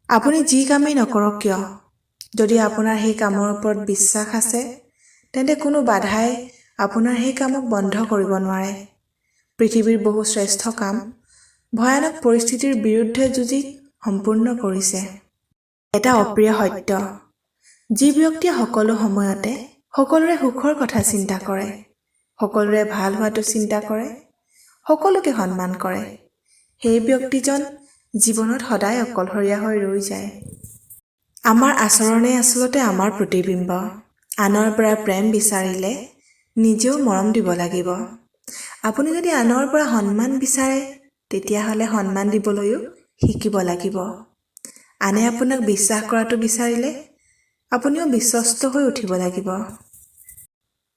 আপুনি যি কামেই নকৰক কিয়, যদি আপোনাৰ সেই কামৰ ওপৰত বিশ্বাস আছে, তেন্তে কোনো বাধাই আপোনাৰ সেই কামক বন্ধ কৰিব নোৱাৰে। পৃথিৱীৰ বহু শ্ৰেষ্ঠ কাম ভয়ানক পৰিস্থিতিৰ বিৰুদ্ধে যুঁজি সম্পূৰ্ণ কৰিছে। এটা অপ্ৰিয় সত্য, যি ব্যক্তিয়ে সকলো সময়তে সকলোৰে সুখৰ কথা চিন্তা কৰে, সকলোৰে ভাল হোৱাটো চিন্তা কৰে, সকলোকে সন্মান কৰে, সেই ব্যক্তিজন জীৱনত সদায় অকলশৰীয়া হৈ ৰৈ যায়। আমাৰ আচৰণেই আচলতে আমাৰ প্ৰতিবিম্ব। আনৰ পৰা প্ৰেম বিচাৰিলে নিজেও মৰম দিব লাগিব। আপুনি যদি আনৰ পৰা সন্মান বিচাৰে, তেতিয়াহ'লে সন্মান দিবলৈও শিকিব লাগিব। আনে আপোনাক বিশ্বাস কৰাটো বিচাৰিলে আপুনিও বিশ্বস্ত হৈ উঠিব লাগিব।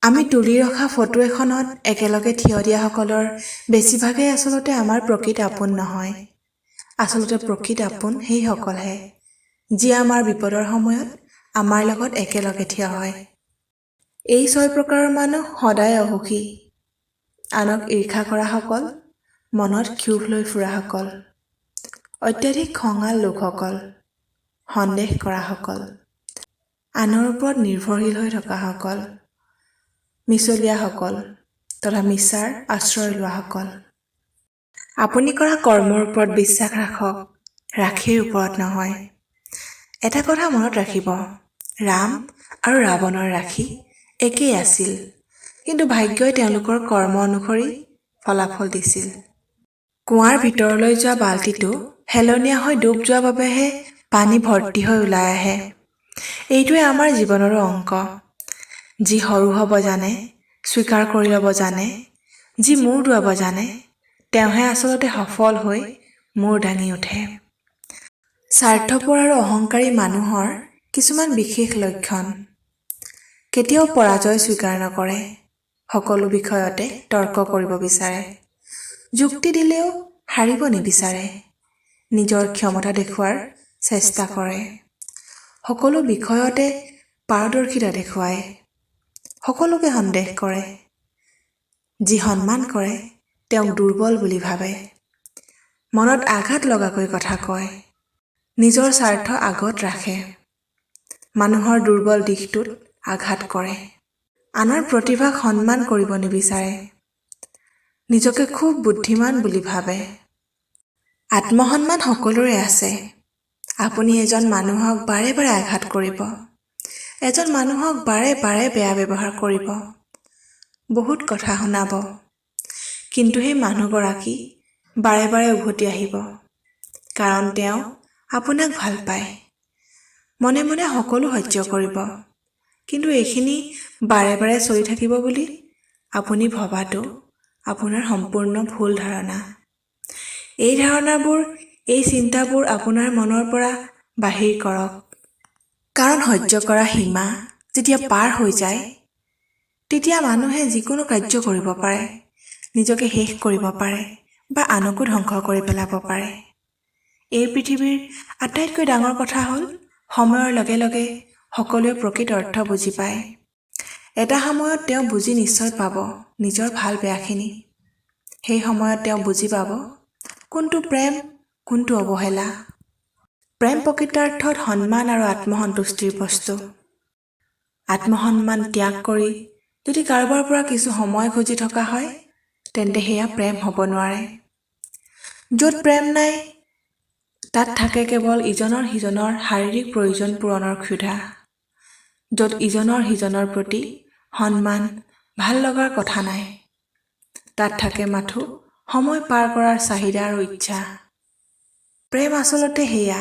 আমি তুলি ৰখা ফটো এখনত একেলগে থিয় দিয়াসকলৰ বেছিভাগেই আচলতে আমাৰ প্ৰকৃত আপোন নহয়। আচলতে প্ৰকৃত আপোন সেইসকলহে, যিয়ে আমাৰ বিপদৰ সময়ত আমাৰ লগত একেলগে থিয় হয়। এই ছয় প্ৰকাৰৰ মানুহ সদায় অসুখী। আনক ঈৰ্ষা কৰাসকল, মনত ক্ষোভ লৈ ফুৰাসকল, অত্যাধিক খঙাল লোকসকল, সন্দেহ কৰাসকল, আনৰ ওপৰত নিৰ্ভৰশীল হৈ থকাসকল, মিছলীয়াসকল তথা মিছাৰ আশ্ৰয় লোৱাসকল। আপুনি কৰা কৰ্মৰ ওপৰত বিশ্বাস ৰাখক, ৰাশিৰ ওপৰত নহয়। এটা কথা মনত ৰাখিব, ৰাম আৰু ৰাৱণৰ ৰাশি একেই আছিল, কিন্তু ভাগ্যই তেওঁলোকৰ কৰ্ম অনুসৰি ফলাফল দিছিল। কুঁৱাৰ ভিতৰলৈ যোৱা বাল্টিটো হেলনীয়া হৈ ডুব যোৱা বাবেহে পানী ভৰ্তি হৈ ওলাই আহে। এইটোৱে আমাৰ জীৱনৰো অংক। যি সৰু হ'ব জানে, স্বীকাৰ কৰি ল'ব জানে, যি মূৰ দোৱাব জানে, তেওঁহে আচলতে সফল হৈ মূৰ দাঙি উঠে। স্বাৰ্থপৰ আৰু অহংকাৰী মানুহৰ কিছুমান বিশেষ লক্ষণ। কেতিয়াও পৰাজয় স্বীকাৰ নকৰে, সকলো বিষয়তে তৰ্ক কৰিব বিচাৰে, যুক্তি দিলেও হাৰিব নিবিচাৰে, নিজৰ ক্ষমতা দেখুওৱাৰ চেষ্টা কৰে, সকলো বিষয়তে পাৰদৰ্শিতা দেখুৱায়, সকলোকে সন্দেহ কৰে, যি সন্মান কৰে তেওঁক দুৰ্বল বুলি ভাবে, মনত আঘাত লগাকৈ কথা কয়, নিজৰ স্বাৰ্থ আগত ৰাখে, মানুহৰ দুৰ্বল দিশটোত আঘাত কৰে, আনৰ প্ৰতিভাক সন্মান কৰিব নিবিচাৰে, নিজকে খুব বুদ্ধিমান বুলি ভাবে। আত্মসন্মান সকলোৰে আছে। আপুনি এজন মানুহক বাৰে বাৰে আঘাত কৰিব, এজন মানুহক বাৰে বাৰে বেয়া ব্যৱহাৰ কৰিব, বহুত কথা শুনাব, কিন্তু সেই মানুহগৰাকী বাৰে বাৰে উভতি আহিব, কাৰণ তেওঁ আপোনাক ভাল পায়। মনে মনে সকলো সহ্য কৰিব, কিন্তু এইখিনি বাৰে বাৰে চলি থাকিব বুলি আপুনি ভবাটো আপোনাৰ সম্পূৰ্ণ ভুল ধাৰণা। এই ধাৰণাবোৰ, এই চিন্তাবোৰ আপোনাৰ মনৰ পৰা বাহিৰ কৰক। কাৰণ সহ্য কৰা সীমা যেতিয়া পাৰ হৈ যায়, তেতিয়া মানুহে যিকোনো কাৰ্য কৰিব পাৰে, নিজকে শেষ কৰিব পাৰে বা আনকো ধ্বংস কৰি পেলাব পাৰে। এই পৃথিৱীৰ আটাইতকৈ ডাঙৰ কথা হ'ল, সময়ৰ লগে লগে সকলোৱে প্ৰকৃত অৰ্থ বুজি পায়। এটা সময়ত তেওঁ বুজি নিশ্চয় পাব নিজৰ ভাল বেয়াখিনি। সেই সময়ত তেওঁ বুজি পাব কোনটো প্ৰেম, কোনটো অৱহেলা। প্ৰেম প্ৰকৃতাৰ্থত সন্মান আৰু আত্মসন্তুষ্টিৰ বস্তু। আত্মসন্মান ত্যাগ কৰি যদি কাৰোবাৰ পৰা কিছু সময় খুজি থকা হয়, তেন্তে সেয়া প্ৰেম হ'ব নোৱাৰে। য'ত প্ৰেম নাই, তাত থাকে কেৱল ইজনৰ সিজনৰ শাৰীৰিক প্ৰয়োজন পূৰণৰ ক্ষুধা। য'ত ইজনৰ সিজনৰ প্ৰতি সন্মান, ভাল লগাৰ কথা নাই, তাত থাকে মাথো সময় পাৰ কৰাৰ চাহিদা আৰু ইচ্ছা। প্ৰেম আচলতে সেয়া,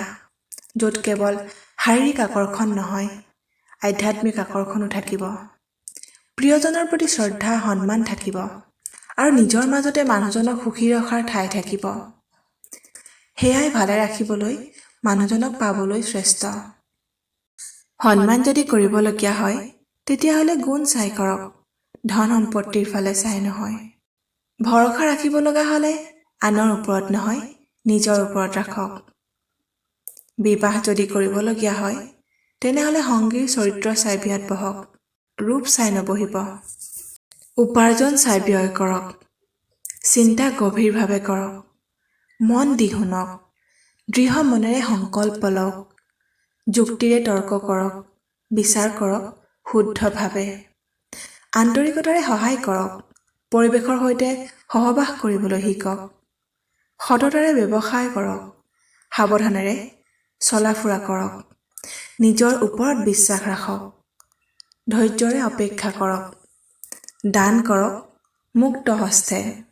য'ত কেৱল শাৰীৰিক আকৰ্ষণ নহয়, আধ্যাত্মিক আকৰ্ষণো থাকিব, প্ৰিয়জনৰ প্ৰতি শ্ৰদ্ধা, সন্মান থাকিব আৰু নিজৰ মাজতে মানুহজনক সুখী ৰখাৰ ঠাই থাকিব। সেয়াই ভালে ৰাখিবলৈ, মানুহজনক পাবলৈ শ্ৰেষ্ঠ। সন্মান যদি কৰিবলগীয়া হয়, তেতিয়াহ'লে গুণ চাই কৰক, ধন সম্পত্তিৰ ফালে চাই নহয়। ভৰসা ৰাখিব লগা হ'লে আনৰ ওপৰত নহয়, নিজৰ ওপৰত ৰাখক। বিবাহ যদি কৰিবলগীয়া হয়, তেনেহ'লে সংগীৰ চৰিত্ৰ চাই বিয়াত বহক, ৰূপ চাই নবহিব। উপাৰ্জন চাই ব্যয় কৰক, চিন্তা গভীৰভাৱে কৰক, মন দি শুনক, দৃঢ় মনেৰে সংকল্প লওক, যুক্তিৰে তৰ্ক কৰক, বিচাৰ কৰক শুদ্ধভাৱে, আন্তৰিকতাৰে সহায় কৰক, পৰিৱেশৰ সৈতে সহবাস কৰিবলৈ শিকক, সততাৰে ব্যৱসায় কৰক, সাৱধানেৰে চলা ফুৰা কৰক, নিজৰ ওপৰত বিশ্বাস ৰাখক, ধৈৰ্যৰে অপেক্ষা কৰক, দান কৰক মুক্ত হস্তে।